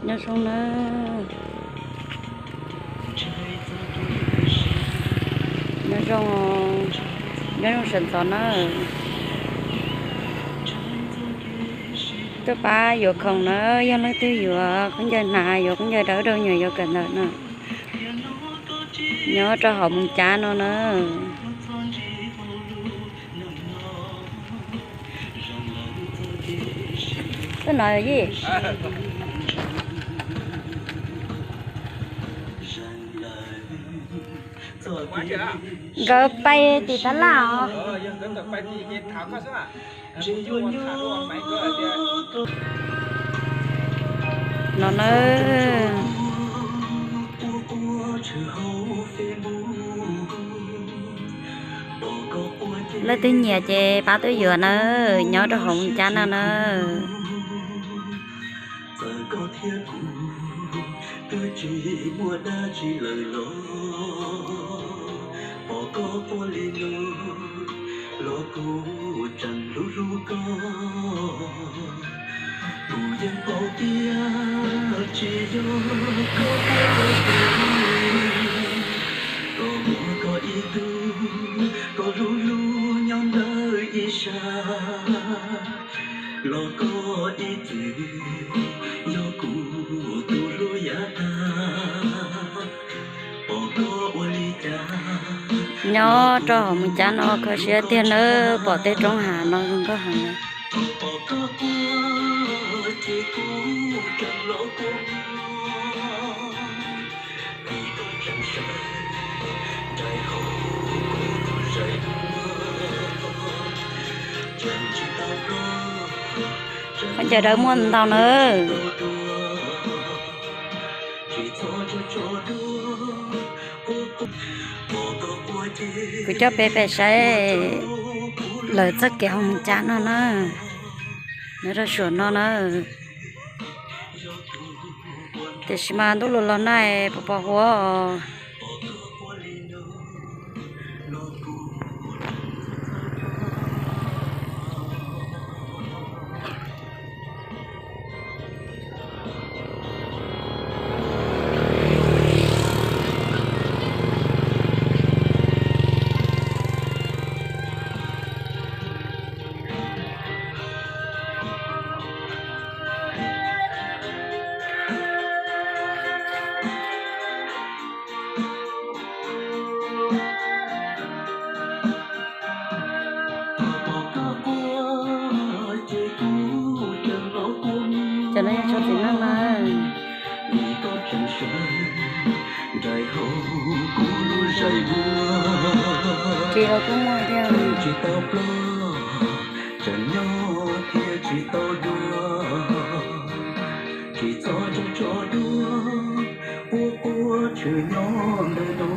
Nyob zoo na. Nyob zoo, nyob zoo sawv ntxov na. Tuaj pab yuav khoom na, yog leej twg yuav khaub ncaws hnav, yuav khaub ncaws dawb rau nyuam yaus kawm ntawv na, nyob rau hauv Moos Cab no na. Tuaj no yij. Nkawd pais tim tab laj os. No na. Leej twg nyiam ces pab tuaj yuav na, nyob rau hauv Moos Cab no na. Txawm koj thiab kuv twb tsis muaj dab tsi lawm los, pom koj ua li no los kuv tseem hlub hlub koj. Kuv yeej paub tias tsis yog koj ua rau kuv, koj muaj koj ib tug, koj hlub hlub nyob ntawm ib sab, los koj ib txwm yog kuv tus hlub yav tag. Pom koj ua li cas. Nyob rau hauv Moos Cab no kho siab tiag nawb, pom tej roob hav no zoo nkauj heev. Khaub ncaws dawb muaj ntau nawb. Kuv coj peb pais saib lawv txoj kev hauv Moos Cab no na. Nyob rau suam no na. Tiam sis mas ntuj los los nag pos pos huab. Cov no yog txiv neej na. Ris los kuj muaj thiab. Tsis txhob tso tso dua, quaj quaj tshwm nyob ntawm no.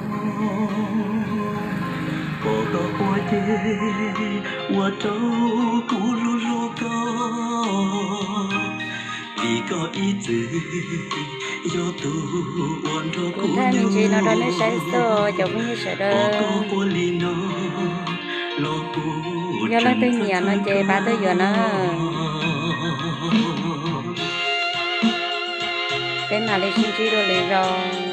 Kom koj quaj ces ua rau kuv hlub hlub koj, vim koj ib txwm yog tus uas nrog kuv nyob. Kuv thaij me ntsis no rau nej saib xwb cov phooj ywg sawv daws. Yog leej twg nyiam no ces pab tuaj yuav na. Peb mam li sib ntsib dua lwm zaus.